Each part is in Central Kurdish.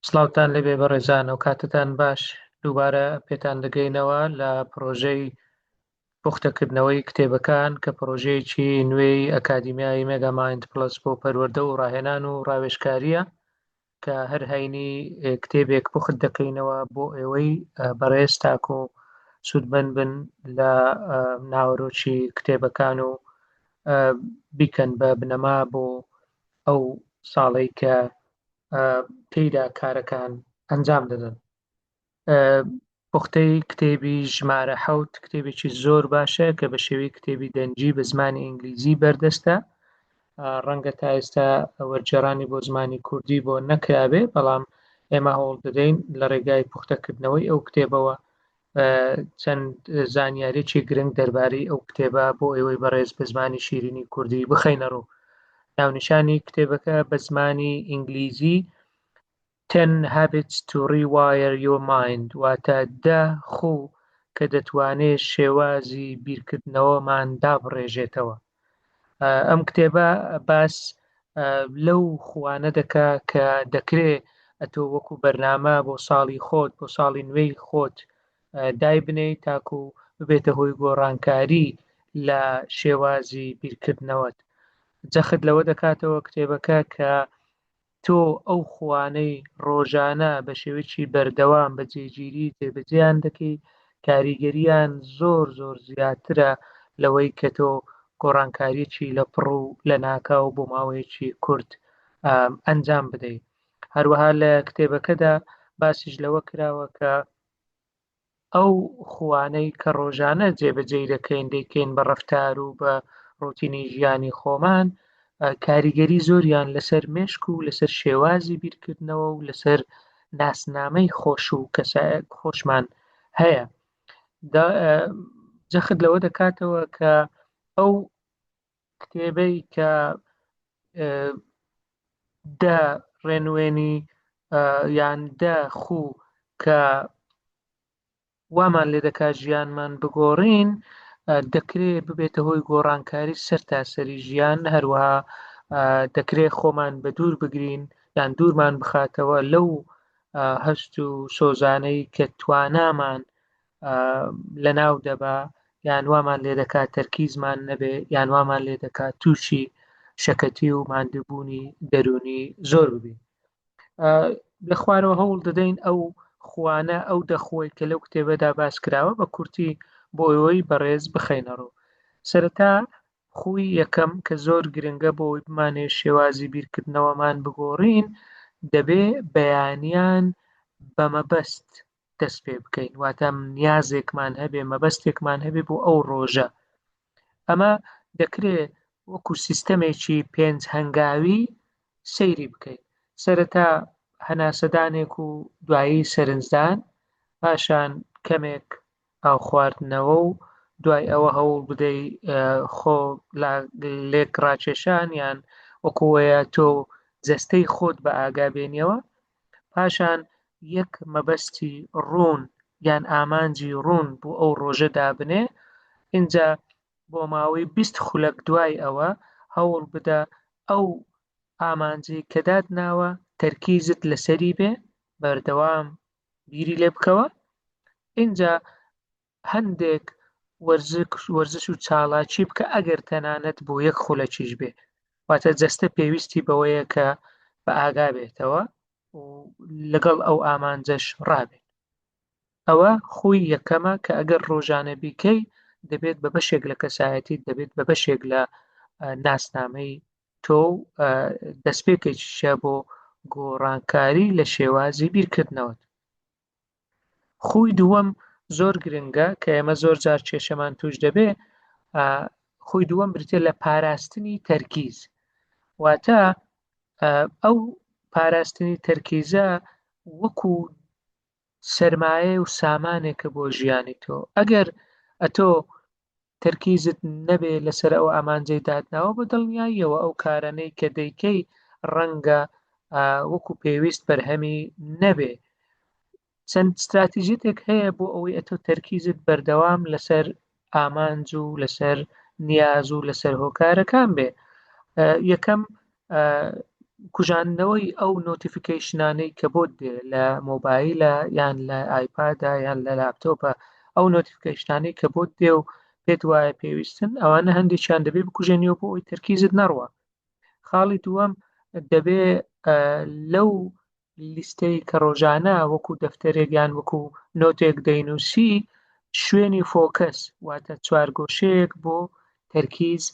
سڵاوتان لێبێ بەڕێزان ئەو کاتتان باش دووبارە پێتان دەگەینەوە لە پڕۆژەی پوختەکردنەوەی کتێبەکان کە پڕۆژەیەکی نوێی ئەکادیمیای مێگا مایند پڵەس بۆ پەروەردە و ڕاهێنان و ڕاوێژکارییە کە هەر هەینی کتێبێک پوخت دەکەینەوە بۆ ئێوەی بەڕێز تاکو سوودمەند بن لە ناوەرۆکی کتێبەکان و بیکەن بە بنەما بۆ ئەو ساڵەی کە تێیدا کارەکان ئەنجام دەدەن. پوختەی کتێبی ژمارە حەوت کتێبێکی زۆر باشە کە بە شێوەی کتێبی دەنگی بە زمانی ئینگلیزی بەردەستە ڕەنگە تا ئێستا وەرگێڕانی بۆ زمانی کوردی بۆ نەکرابێ بەڵام ئێمە هەوڵ دەدەین لە ڕێگای پوختەکردنەوەی ئەو کتێبەوە چەند زانیاریی گرنگ دەربارەی ئەو کتێبە بۆ ئێوەی بەڕێز بە زمانی شیرینی کوردی بخەینە ڕوو. ناونیشانی کتێبەکە بە زمانی ئینگلیزی Ten Habits to Rewire Your Mind واتە دە خوو کە دەتوانێ شێوازی بیرکردنەوەمان دابڕێژێتەوە. ئەم کتێبە باس لەو خوانە دەکا کە دەکرێ ئەتۆ وەکو بەرنامە بۆ ساڵی خۆت بۆ ساڵی نوێی خۆت دایبنێی تاکو ببێتە هۆی گۆڕانکاری لە شێوازی بیرکردنەوەت جەخت لەوە دەکاتەوە کتێبەکە کە تۆ ئەو خووانەی ڕۆژانە بە شێوەیەکی بەردەوام بە جێگیری جێبەجێیان دەکەی کاریگەریان زۆر زۆر زیاترە لەوەی کە تۆ گۆڕانکاریەکی لە پڕ و لە ناکاو بۆ ماوەیەکی کورت ئەنجام بدەیت هەروەها لە کتێبەکەدا باسیش لەوە کراوە کە ئەو خووانەی کە ڕۆژانە جێبەجێی دەکەین دەیکەین بە ڕەفتار و بە ڕۆتینی ژیانی خۆمان کاریگەری زۆریان لەسەر مێشک و لەسەر شێوازی بیرکردنەوە و لەسەر ناسنامەی خۆش و کەسایەک خۆشمان هەیە جەخت لەوە دەکاتەوە کە ئەو کتێبەی کە دە ڕێنوێنی یان دە خوو کە وامان لێ دەکات ژیانمان بگۆڕین دەکرێ ببێتە هۆی گۆڕانکاری سەرتاسەری ژیان هەروەها دەکرێ خۆمان بە دوور بگرین یان دوورمان بخاتەوە لەو هەست و سۆزانەی کە توانامان لەناو دەبا یان وامان لێ دەکات تەرکیزمان نەبێ یان وامان لێ دەکات تووشی شەکەتی و ماندووبوونی دەروونی زۆر ببین لە خوارەوە هەوڵ دەدەین ئەو خوانە ئەو دەخۆی کە لەو کتێبەدا باس کراوە بە کورتی بۆ ئەوەی بەڕێز بخەینە ڕوو سەرەتا خوی یەکەم کە زۆر گرنگە بۆ ئەوەی بمانەوێت شێوازی بیرکردنەوەمان بگۆڕین دەبێ بەیانیان بە مەبەست دەست پێ بکەین واتە نیازێکمان هەبێ مەبەستێکمان هەبێ بۆ ئەو ڕۆژە ئەمە دەکرێ وەکو سیستەمێکی پێنج هەنگاوی سەیری بکەیت سەرەتا هەناسەدانێک و دوایی سەرنجدان پاشان کەمێک ئاو خواردنەوە و دوای ئەوە هەوڵ بدەی خۆ لێک ڕاکێشان یان وەکوەیە تۆ جەستەی خۆت بە ئاگا بێنیەوە پاشان یەک مەبەستی ڕوون یان ئامانجی ڕوون بۆ ئەو ڕۆژە دابنێ ئینجا بۆ ماوەی 20 خولەک دوای ئەوە هەوڵ بدە ئەو ئامانجەی کە داتناوە تەرکیزت لەسەری بێ بەردەوام بیری لێ بکەوە ئینجا هەندێک وەرزش و چاڵاکی بکە ئەگەر تەنانەت بۆ یەک خولەکیش بێ واتە جەستە پێویستی بەوەیە کە بە ئاگا بێتەوە و لەگەڵ ئەو ئامانجەش ڕابێت ئەوە خوی یەکەمە کە ئەگەر ڕۆژانە بیکەی دەبێت بە بەشێک لە کەسایەتی دەبێت بە بەشێک لە ناسنامەی تۆ و دەستپێکێکیشە بۆ گۆڕانکاری لە شێوازی بیرکردنەوەت. خوی دووەم زۆر گرنگە کە ئێمە زۆر جار کێشەمان توش دەبێ خوی دووەم بریتە لە پاراستنی تەرکیز واتە ئەو پاراستنی تەرکیزە وەکو سرمایە و سامانێکە بۆ ژیانی تۆ ئەگەر ئەتۆ تەرکیزت نەبێ لەسەر ئەو ئامانجەی داتناوە بە دڵنیاییەوە ئەو کارانەی کە دەیکەی ڕەنگە وەکو پێویست بەرهەمی نەبێ چەند ستراتیژیتێک هەیە بۆ ئەوەی ئەتۆ تەرکیزت بەردەوام لەسەر ئامانج و لەسەر نیاز و لەسەر هۆکارەکان بێ یەکەم. کوژاندنەوەی ئەو notification انەی کە بۆت دێ لە مۆبایلە یان لە ئایپادا یان لە لاپتۆپە ئەو notification انەی کە بۆت دێ و پێت وایە پێویستن ئەوانە هەندێکیان دەبێ بکوژێنیەوە بۆ ئەوی تەرکیزت نەڕوە خاڵی دووەم دەبێ لەو لیستەی کە ڕۆژانە وەکو دەفتەرێک یان وەکو نۆتێک دەینووسی شوێنی focus واتە چوارگۆشەیەک بۆ تەرکیز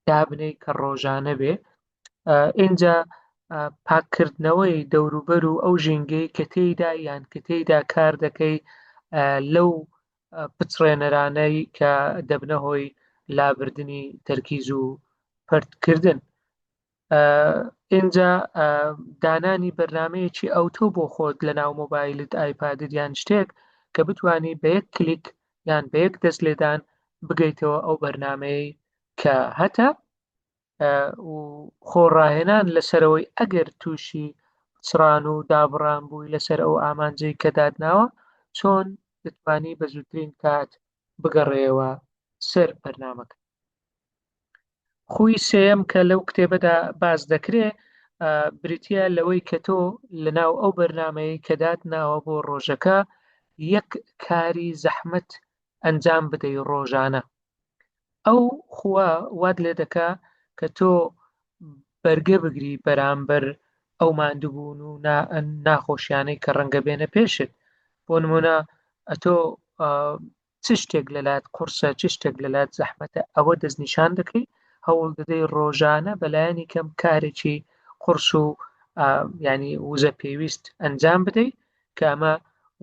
دابنێی کە ڕۆژانە بێ ئینجا پاککردنەوەی دەوروبەر و ئەو ژینگەی کە تێیدا یان کە تێیدا کار دەکەی لەو پچڕێنەرانەی کە دەبنە هۆی لابردنی تەرکیز و پەرتکردن. ئینجا دانانی بەرنمەیەکی ئەوتۆ بۆ خۆت لە ناو مۆبایلت ئایپادت یان شتێک کە بتانی بە یەک کلیک یان بە یەک دەست لێدان بگەیتەوە ئەو بەرنمەیە کە هەتە و خۆ ڕاهێنان لەسەرەوەی ئەگەر تووشی پچڕان و دابڕان بووی لەسەر ئەو ئامانجەی کە داتناوە چۆن دەتوانی بە زووترین کات بگەڕێەوە سەر بەرنامەکە. خوی سێیەم کە لەو کتێبەدا باس دەکرێ بریتە لەوەی کە تۆ لەناو ئەو بەرنمەیە کە داتناوە بۆ ڕۆژەکە یەک کاری زەحمەت ئەنجام بدەی ڕۆژانە ئەو خووە وات لێ دەکا کە تۆ بەرگە بگری بەرامبەر ئەو ماندووبوون و ناخۆشیانەی کە ڕەنگە بێنە پێشت بۆ نمونە ئەتۆ چ شتێک لەلات قورسە چ شتێک لەلات زەحمەتە ئەوە دەستنیشان دەکەی هەوڵ دەدەی ڕۆژانە بەلایەنی کەم کارێکی قورس و ینی وزە پێویست ئەنجام بدەیت کە ئەمە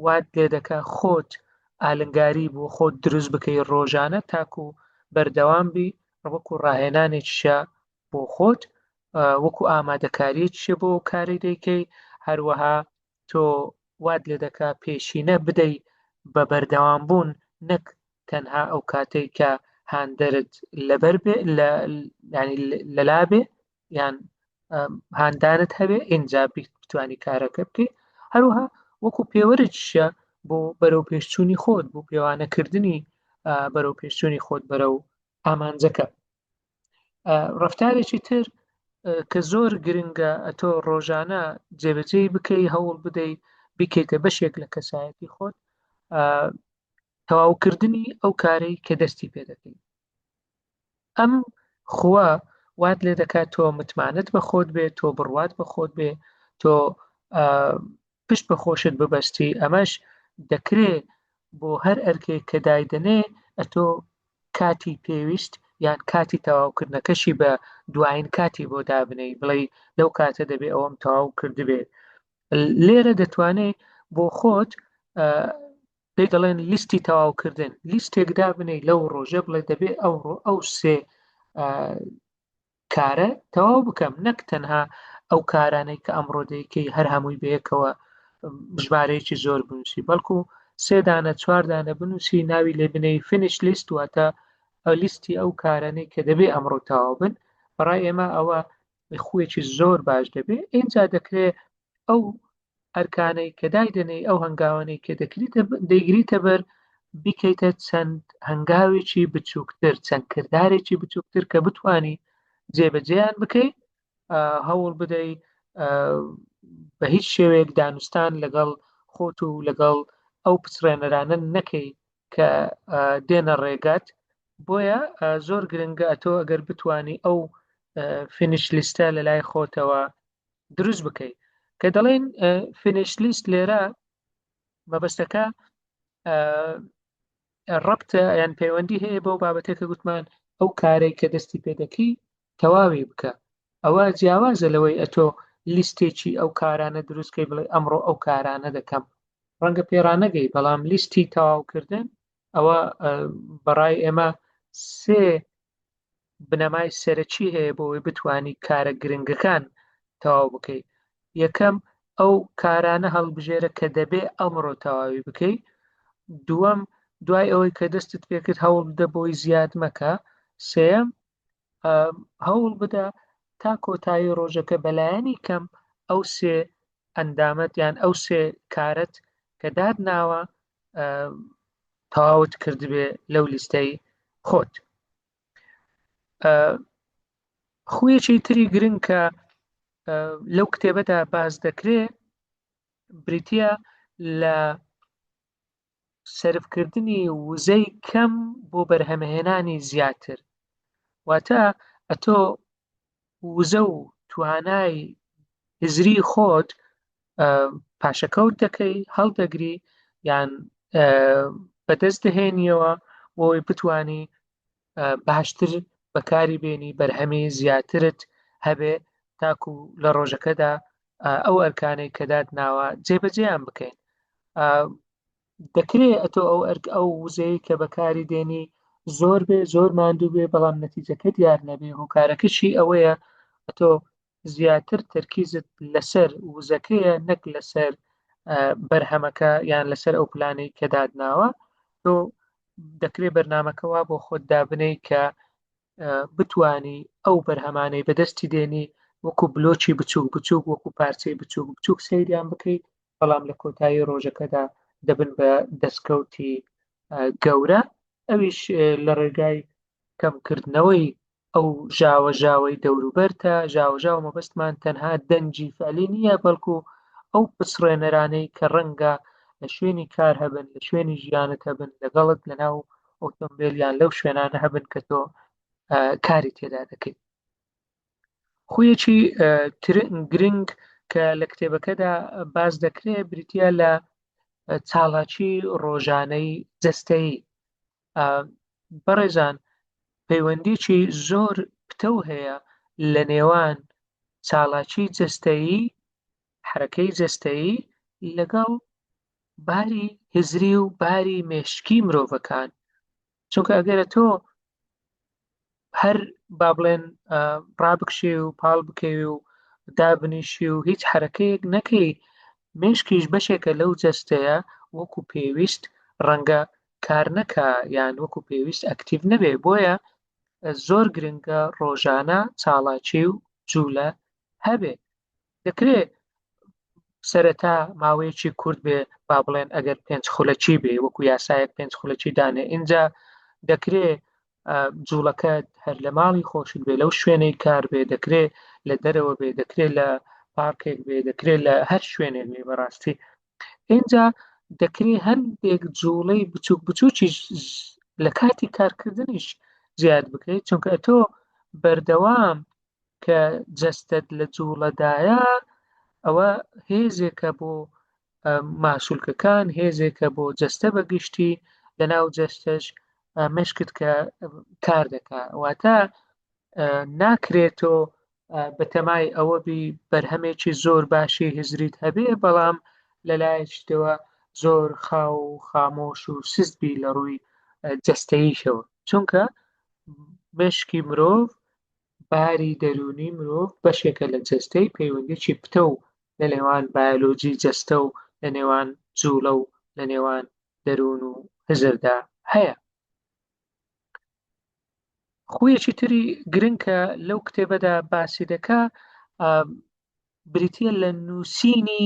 وات لێ دەکا خۆت ئالنگاری بۆ خۆت دروست بکەی ڕۆژانە تاکو بەردەوام بی وەکو ڕاهێنانێکیشە بۆ خۆت وەکو ئامادەکاریەکیشە بۆ ئەو کارەی دەیکەی هەروەها تۆ وات لێ دەکا پێشینە بدەی بە بەردەوام بوون نەک تەنها ئەو کاتەی کە هاندەرت لەبەر بێ لە ینی لەلا بێ یان هاندانت هەبێ ئینجا بتانی کارەکە بکەیت هەروها وەکو پێوەرێکیشە بۆ بەرەو پێشچوونی خۆت بۆ پێوانەکردنی بەرەو پێشچوونی خۆت بەرەو ئامانجەکە ڕفتارێکی تر کە زۆر گرنگە ئەتۆ ڕۆژانە جێبەجێی بکەی هەوڵ بدەیت بیکەیتە بەشێک لە کەسایەتی خۆت تەواوکردنی ئەو کارەی کە دەستی پێ دەکەیت ئەم خووە وات لێ دەکات تۆ متمانەت بە خۆت بێ تۆ بڕوات بە خۆت بێ تۆ پشت بە خۆشت ببەستی ئەمەش دەکرێ بۆ هەر ئەرکێک کە دایدەنێ ئەتۆ کاتی پێویست یان کاتی تەواوکردنەکەشی بە دوایین کاتی بۆ دابنەی بڵێ لەو کاتە دەبێ ئەوەم تەواو کردبێت لێرە دەتوانێت بۆ خۆت پێی دەڵێن لیستی تەواوکردن لیستێک دابنێی لەو ڕۆژە بڵێ دەبێ ئەو ڕۆ ئەو سێ کارە تەواو بکەم نەک تەنها ئەو کارانەی کە ئەمڕۆ دەیکەی هەر هەمووی بەیەکەوە ژمارەیەکی زۆر بنووسی بەڵکو سێدانە چواردانە بنووسی ناوی لێ بنەی finish list واتە ئەو لیستی ئەو کارانەی کە دەبێ ئەمڕۆ تەواو بن بەڕای ئێمە ئەوە خوویەکی زۆر باش دەبێ ئینجا دەکرێ ئەو ئەرکانەی کە دایدەنێی ئەو هەنگاوانەی کە دەکریتە دەیگریتە بەر بیکەیتە چەند هەنگاوێکی بچووکتر چەند کردارێکی بچووکتر کە بتانی جێبەجێیان بکەیت هەوڵ بدەی بە هیچ شێوەیەک دانوستان لەگەڵ خۆت و لەگەڵ ئەو پچڕێنەرانە نەکەی کە دێنە ڕێگات بۆیە زۆر گرنگە ئەتۆ ئەگەر بتانی ئەو finish list ە لە لای خۆتەوە دروست بکەیت کە دەڵێن finish list لێرە مەبەستەکە ڕەبتە یان پەیوەندی هەیە بەو بابەتێک کە گوتمان ئەو کارێک کە دەستی پێدەکەی تەواوی بکە ئەوە جیاوازە لەوەی ئەتۆ لیستێکی ئەو کارانە دروستکەی بڵێ ئەمڕۆ ئەو کارانە دەکەم ڕەنگە پێڕانەگەی بەڵام لیستی تەواوکردن ئەوە بەڕای ئێمە سێ بنەمای سەرەکی هەیە بۆ ئەوەی بتانی کارە گرنگەکان تەواو بکەیت یەکەم ئەو کارانە هەڵبژێرە کە دەبێ ئەمڕۆ تەواوی بکەیت دووەم دوای ئەوەی کە دەستت پێکرد هەوڵ بدە بۆی زیاد مەکە سێیەم هەوڵ بدە تا کۆتایی ڕۆژەکە بەلایەنی کەم ئەو سێ ئەندامەت یان ئەو سێ کارت کە دادناوە تەواوت کردبێ لەو لیستەی خۆت خویەکی تری گرنگ کە. لەو کتێبەدا باس دەکرێ بریتە لە سەرفکردنی وزەی کەم بۆ بەرهەمهێنانی زیاتر واتە ئەتۆ وزە و توانای هزری خۆت پاشەکەوت دەکەی هەڵدەگری یان بەدەست دەهێنیەوە بۆی بتانی باشتر بەکاری بێنی بەرهەمی زیاترت هەبێ تاکو لە ڕۆژەکەدا ئەو ئەرکانەی کە داتناوە جێبەجێیان بکەین. دەکرێ ئەتۆ ئەو ئەرک ئەو وزەیە کە بەکاری دێنی زۆر بێ زۆر ماندوو بێ بەڵام نەتیجەکە دیار نەبێ هۆکارەکەشی ئەوەیە ئەتۆ زیاتر تەرکیزت لەسەر وزەکەیە نەک لەسەر بەرهەمەکە یان لەسەر ئەو پلانەی کە دادناوە تۆ دەکرێت بەرنمەکە وا بۆ خۆت دابنەی کە بتانی ئەو بەرهەمانەی بەدەستی دێنی وەکو بلۆکی بچووک بچووک وەکو پارچەی بچووک بچووک سەیریان بکەیت بەڵام لە کۆتایی ڕۆژەکەدا دەبن بە دەستکەوتی گەورە ئەویش لە ڕێگای کەمکردنەوەی ئەو ژاوەژاوەی دەوروبەرتە، ژاوەژاو مەبەستمان تەنها دەنگی فعلی نییە، بەڵکو ئەو پچڕێنەرانەی کە ڕەنگە لە شوێنی کار هەبن، لە شوێنی ژیانت هەبن، لەگەڵت لەناو ئۆتۆمبێل یان لەو شوێنانە هەبن کە تۆ کاری تێدا دەکەیت. خویەکی گرنگ کە لە کتێبەکەدا باس دەکرێت بریتە لە چاڵاکی ڕۆژانەی جەستەیی. بەڕێزان پەیوەندیی زۆر پتەو هەیە لە نێوان چالاکی جەستەیی، حەرەکەی جەستەیی لەگەڵ باری هزری و باری مێشکی مرۆڤەکان. چونکە ئەگەرە تۆ هەر با بڵێن ڕابکشێ و پاڵ بکەوی و دابنیشی و هیچ حرەکەیەک نەکەی مێشکیش بەشێکە لەو جەستەیە وەکو پێویست ڕەنگە کار نەکا یان وەکو پێویست ئەکتیڤ نەبێ بۆیە زۆر گرنگە ڕۆژانە چاڵاکی و جوولە هەبێ دەکرێت سەرەتا ماوەیەکی کورت بێ با بڵێن ئەگەر پێنج خولەکی بێ وەکو یاسایەک پێنج خولەکی دانێ ئینجا دەکرێ جوڵەکە هەر لە ماڵی خۆشت بێ لەو شوێنەی کار بێ دەکرێ لە دەرەوە بێ دەکرێت لە پارکێک بێ دەکرێت لە هەر شوێنێک بێ بەڕاستی ئینجا دەکرێ هەندێک جوڵەی بچوک بچوکی لە کاتی کارکردنیش زیاد بکەیت چونکە تۆ بەردەوام کە جەستەت لە جوڵەدایە ئەوە هێزێکە بۆ ماسولکەکان هێزێکە بۆ جەستە بەگشتی لە ناو جەستەش مشکت کە کار دەکا واتە ناکرێت تۆ بەتەمای ئەوە بی بەرهەمێکی زۆر باشی هزریت هەبێ بەڵام لەلایەکیتەوە زۆر خاو و خامۆش و سست بی لە ڕووی جەستەییشەوە چونکە مشکی مرۆڤ باری دەروونی مرۆڤ بەشێکە لە جەستەی، پەیوەندیی پتەو لە نێوان بایۆلۆجی جەستە و لە نێوان جووڵە و لە نێوان دەروون و هزردا هەیە. خوویەکی تری گرنگ کە لەو کتێبەدا باسی دەکا بریتییە لە نووسینی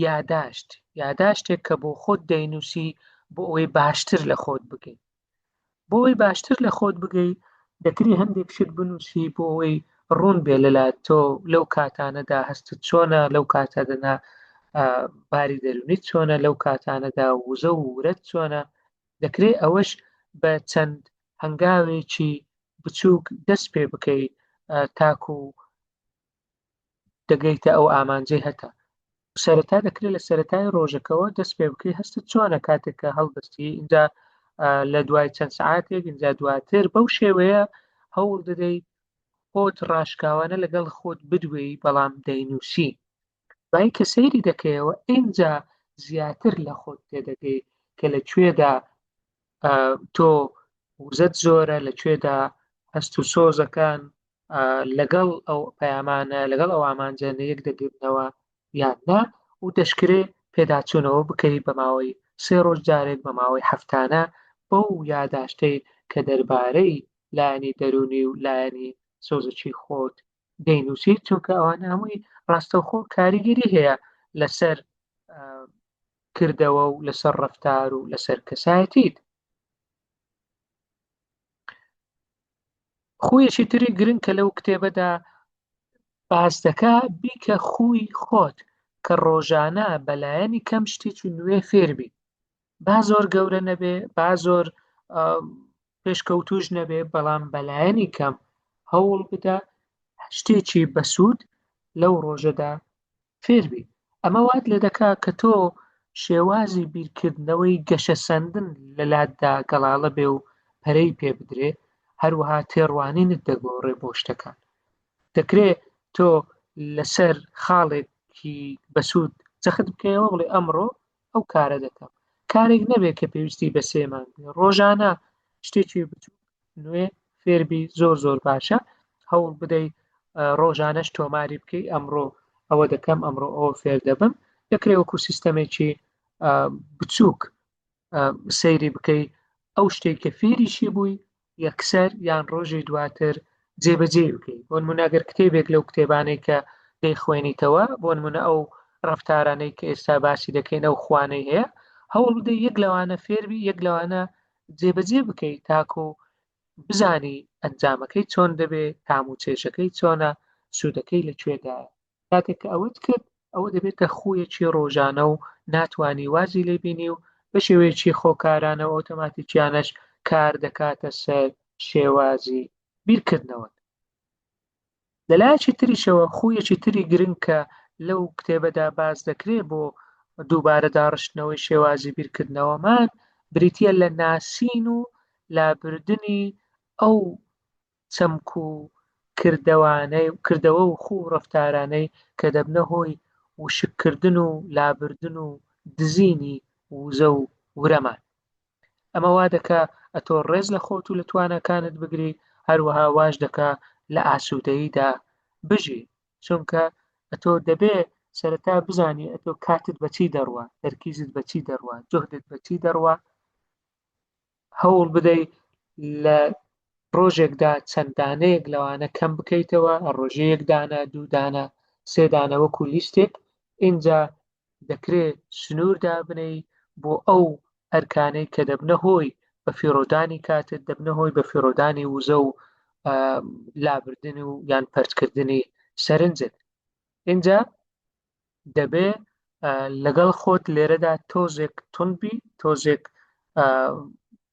یاداشت، یاداشتێک کە بۆ خۆت دەینووسی بۆ ئەوەی باشتر لە خۆت بگەی. بۆ ئەوەی باشتر لە خۆت بگەی دەکری هەندێک شت بنووسی بۆ ئەوەی ڕوون بێ لەلات تۆ لەو کاتانەدا هەستت چۆنە لەو کاتەدەنا باری دەرونیت چۆنە لەو کاتانەدا وزە و ورەت چۆنە دەکرێت ئەوەش بە چەند هەنگاوێکی بچووک دەست پێ بکەی تاکو دەگەیتە ئەو ئامانجەی هەتە. سەرەتا دەکرێت لە سەرەتای ڕۆژەکەوە دەست پێ بکەی هەستت چۆنە کاتێک کە هەڵدەستی اینجا لە دوای چەند سعاتێک اینجا دواتر بەو شێوەیە هەوڵ دەدەی خۆت ڕاشکاوانە لەگەڵ خۆت بدوێی بەڵام دەینووسی دوای کە سەیری دەکەیەوە ئینجا زیاتر لە خۆت تێدەگەی کە لە کوێدا تۆ وزەت زۆرە لە کوێدا هەست و سۆزەکان لەگەڵ ئەو پەیامانە لەگەڵ ئەو ئامانجە یەک دەگرنەوە یان نا و دەشکرێ پێداچوونەوە بکەی بە ماوەی سێ ڕۆژ جارێک بە ماوەی هەفتانە بەو یاداشتەی کە دەربارەی لایەنی دەروونی و لایەنی سۆزەکی خۆت دەینووسیت چونکە ئەوانە هەمووی ڕاستەوخۆ کاریگەری هەیە لەسەر کردەوە و لەسەر ڕەفتار و لەسەر کەسایەتیت. خویەکی تری گرنگ کە لەو کتێبەدا باس دەکا بیکە خووی خۆت کە ڕۆژانە بەلایەنی کەم شتێکی نوێ فێربی با زۆر گەورە نەبێ با زۆر پێشکەوتوش نەبێ بەڵام بەلایەنی کەم هەوڵ بدە شتێکی بەسوود لەو ڕۆژەدا فێربی ئەمە وات لێ دەکا کە تۆ شێوازی بیرکردنەوەی گەشەسەندن لە لاتدا گەڵاڵە بێ و پەرەی پێ بدرێ هەروەها تێڕوانینت دەگۆڕێ بۆ شتەکان دەکرێ تۆ لەسەر خاڵێکی بەسوود جەخت بکەیەوە بڵێ ئەمڕۆ ئەو کارە دەکەم کارێک نەبێت کە پێویستی بە سێ مانگ بێ ڕۆژانە شتێکی بچوک نوێ فێربی زۆر زۆر باشە هەوڵ بدەی ڕۆژانەش تۆماری بکەی ئەمڕۆ ئەوە دەکەم ئەمڕۆ ئەوە فێر دەبم دەکرێت وەکو سیستەمێکی بچووک سەیری بکەی ئەو شتێک کە فێریشی بووی یەکسەر یان ڕۆژی دواتر جێبەجێی بکەی بۆ نمونە ئەگەر کتێبێک لەو کتێبانەی کە دەیخوێنیتەوە بۆ نمونە ئەو ڕفتارانەی کە ئێستا باسی دەکەین ئەو خوانەی هەیە هەوڵ بدە یەک لەوانە فێربی یەک لەوانە جێبەجێ بکەیت تاکو بزانی ئەنجامەکەی چۆن دەبێ تام و چێژەکەی چۆنە سوودەکەی لە کوێدایە کاتێک کە ئەوەت کرد ئەوە دەبێتە خوویەکی ڕۆژانە و ناتوانی وازی لێ بینی و بە شێوەیەکی خۆکارانە و ئۆتۆماتیکیانەش کار دەکاتە سەر شێوازی بیرکردنەوەت. لەلایەکی تریشەوە خوویەکی تری گرنگ کە لەو کتێبەدا باس دەکرێ بۆ دووبارە داڕشتنەوەی شێوازی بیرکردنەوەمان بریتییە لە ناسین و لابردنی ئەو چەمک و کردەوانەی کردەوە و خوو و ڕەفتارانەی کە دەبنە هۆی وشککردن و لابردن و دزینی وزە و ورەمان. ئەمە وا دەکا ئەتۆ ڕێز لە خۆت و لە تواناکانت بگری، هەروەها واش دەکا لە ئاسوودەییدا بژی، چونکە ئەتۆ دەبێ سەرەتا بزانی ئەتۆ کاتت بە چی دەڕوا، تەرکیزت بە چی دەڕوا، جوهدت بە چی دەڕوا، هەوڵ بدەی لە ڕۆژێکدا چەند دانەیەک لەوانە کەم بکەیتەوە ڕۆژێ یەک دانە دوو دانە سێ دانە وەکو لیستێک ئینجا دەکرێت سنوور دابنێی بۆ ئەو ئەرکانەی کە دەبنە هۆی بە فیڕۆدانی کاتت دەبنە هۆی بە فیڕۆدانی وزە و لابردن و یان پەرتکردنی سەرنجت ئینجا دەبێ لەگەڵ خۆت لێرەدا تۆزێک توند بی تۆزێک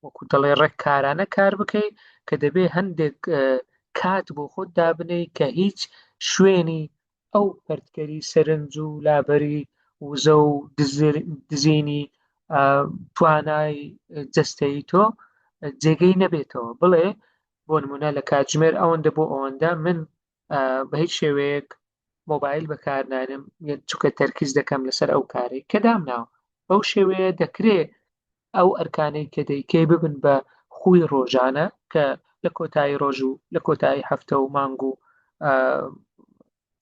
وەکو دەڵێ ڕێککارانە کار بکەی کە دەبێ هەندێک کات بۆ خۆت دابنێی کە هیچ شوێنی ئەو پەرتکەری سەرنج و لابەری وزە و دزینی توانای جەستەیی تۆ جێگەی نەبێتەوە بڵێ بۆ نمونە لە کاتژمێر ئەوەندە بۆ ئەوەندە من بە هیچ شێوەیەک مۆبایل بەکارنانم چونکە تەرکیز دەکەم لەسەر ئەو کارەی کە دامناوە بەو شێوەیە دەکرێ ئەو ئەرکانەی کە دەیکەی ببن بە خووی ڕۆژانە کە لە کۆتایی ڕۆژ و لە کۆتایی هەفتە و مانگ و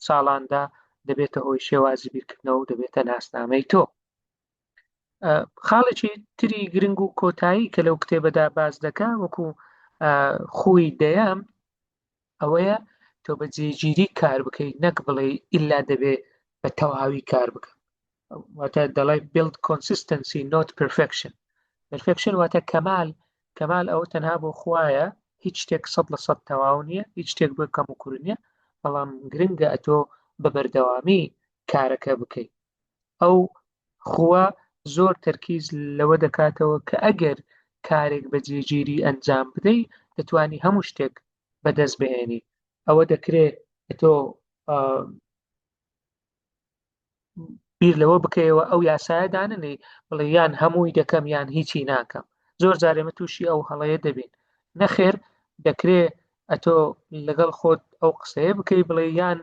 ساڵاندا دەبێتە هۆی شێوازی بیرکردنەوە و دەبێتە ناسنامەی تۆ. خاڵێکی تری گرنگ و کۆتایی کە لەو کتێبەدا باس دەکا وەکو خووی دەیەم ئەوەیە تۆ بە جێگیری کار بکەیت نەک بڵێ ئللا دەبێ بە تەواوی کار بکەم واتە دەڵێ build consistency not perfection perfection واتە کەمال کەمال ئەوە تەنها بۆ خوایە هیچ شتێک سەد لە سەد تەواو نییە هیچ شتێک بۆ کەم و کورت نییە بەڵام گرنگە ئەتۆ بە بەردەوامی کارەکە بکەیت ئەو خووە زۆر تەرکیز لەوە دەکاتەوە کە ئەگەر کارێک بە جێگیری ئەنجام بدەی دەتوانی هەموو شتێک بەدەست بهێنی ئەوە دەکرێت تۆ بیر لەوە بکەیەوە ئەو یاسایە داننەی بڵێ یان هەمووی دەکەم یان هیچی ناکەم زۆر جار ئێمە تووشی ئەو هەڵەیە دەبین نەخێر دەکرێ ئەتۆ لەگەڵ خۆت ئەو قسەیە بکەی بڵێ یان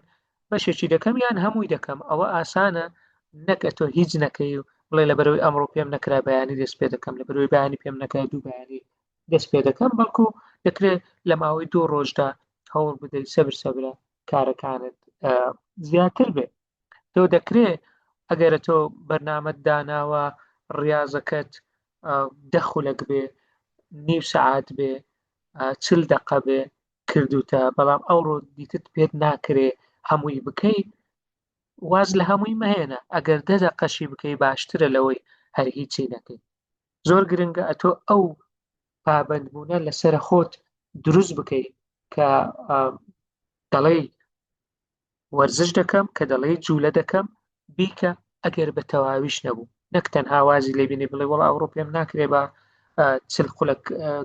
بەشێکی دەکەم یان هەمووی دەکەم ئەوە ئاسانە نەک ئەتۆ هیچ نەکەی و بڵێ لە بەرەوەی ئەمڕۆ پێم نەکرا بەیانی دەست پێ دەکەم لە بەرەوەی بەیانی پێم نەکرا دوو بەیانی دەست پێ دەکەم بەڵکو دەکرێت لە ماوەی دوو ڕۆژدا هەوڵ بدەیت سەبر سەبرە کارەکانت زیاتر بێ تۆ دەکرێ ئەگەرە تۆ بەرنامەت داناوە ڕاضەکەت دە خولەک بێ نیو سەعات بێ چل دەقە بێ کردوتە بەڵام ئەوڕۆ دیتت پێت ناکرێ هەمووی بکەی واز لە هەمووی مەهێنە ئەگەر دە دەقەشی بکەی باشترە لەوەی هەر هیچی نەکەی زۆر گرنگە ئەتۆ ئەو پابندبوونە لەسەر خۆت دروست بکەیت کە دەڵێی. وەرزش دەکەم، کە دەڵێی جوولە دەکەم، بیکە ئەگەر بە تەواویش نەبوو، نەک تەنها وازی لێ بینی بڵێ وەڵا ئەوڕۆ پێم ناکرێ بە چل خولەک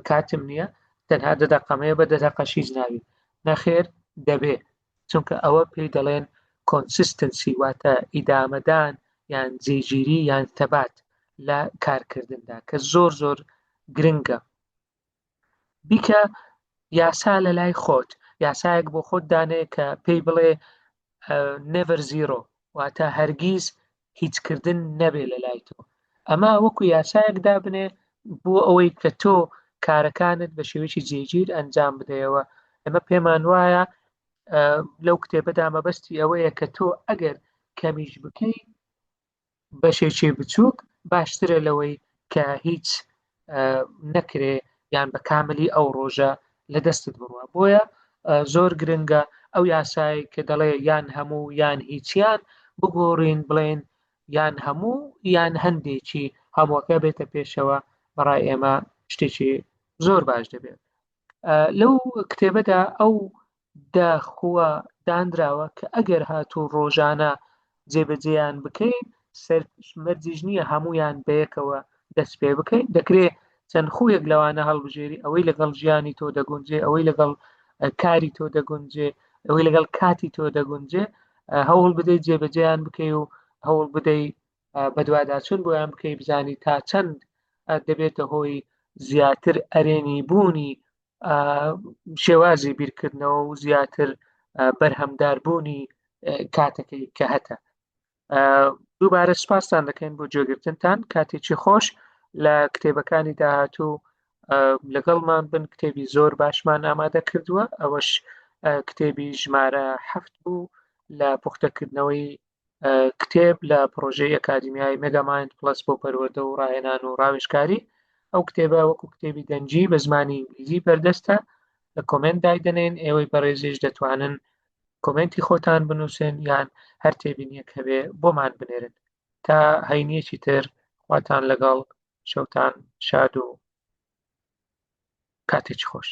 کاتم نییە تەنها دە دەقەمەیە بە دە دەقەش هیچ نابی. نەخێر دەبێ، چونکە ئەوە پێی دەڵێن consistency واتە ئیدامەدان یان جێگیری یان تەبات لە کارکردندا کە زۆر زۆر گرنگە. بیکە یاسا لە لای خۆت، یاسایەک بۆ خۆت دانێ کە پێی بڵێ never zero واتە هەرگیز هیچکردن نەبێ لە لای تۆ. ئەمە وەکو یاسایەک دابنێ بۆ ئەوەی کە تۆ کارەکانت بە شێوەیەکی جێگیر ئەنجام بدەیەوە. ئەمە پێمان وایە لەو کتێبەدا مەبەستی ئەوەیە کە تۆ ئەگەر کەمیش بکەی بەشێکی بچووک باشترە لەوەی کە هیچ نەکرێ یان بە کاملی ئەو ڕۆژە لە دەستت بڕوە. بۆیە زۆر گرنگە ئەو یاسایی کە دەڵێ یان هەموو یان هیچیان بگۆڕین، بڵێن یان هەموو یان هەندێکی، هەمووەکە بێتە پێشەوە، بەڕای ئێمە شتێکی زۆر باش دەبێت. لەو کتێبەدا ئەو دە خووە دانراوە کە ئەگەر هاتوو ڕۆژانە جێبەجێیان بکەین، سەر مەرجیش نییە هەمویان بەیەکەوە دەست پێ بکەین، دەکرێت چەند خوویەک لەوانە هەڵبژێری ئەوەی لەگەڵ ژیانی تۆ دەگونجێ، ئەوەی لەگەڵ کاری تۆ دەگونجێ، ئەوەی لەگەڵ کاتی تۆ دەگونجێ، هەوڵ بدەیت جێبەجێیان بکەی و هەوڵ بدەیت بەدواداچوون بۆیان بکەی بزانی تا چەند دەبێتە هۆی زیاتر ئەرێنی بوونی شێوازی بیرکردنەوە و زیاتر بەرهەمدار بوونی کاتەکەی کە هەتە. دووبارە سپاستان دەکەین بۆ جێگرتنتان. کاتێکی خۆش لە کتێبەکانی داهاتوو لەگەڵمان بن. کتێبی زۆر باشمان ئامادە کردووە، ئەوەش کتێبی ژمارە حەفت بوو لە پوختەکردنەوەی کتێب لە پڕۆژەی ئەکادیمیای مێگامایند پڵەس بۆ پەروەردە و ڕاهێنان و ڕاوێژکاری. ئەو کتێبە وەکو کتێبی دەنگی بە زمانی ئینگلیزی بەردەستە، لە comment دایدەنێن، ئێوەی بەڕێزیش دەتوانن comment ی خۆتان بنووسن یان هەر تێبینیەک هەبێ بۆمان بنێرن. تا هەینیەکی تر خواتان لەگەڵ، شەوتان شاد و کاتێکی خۆش.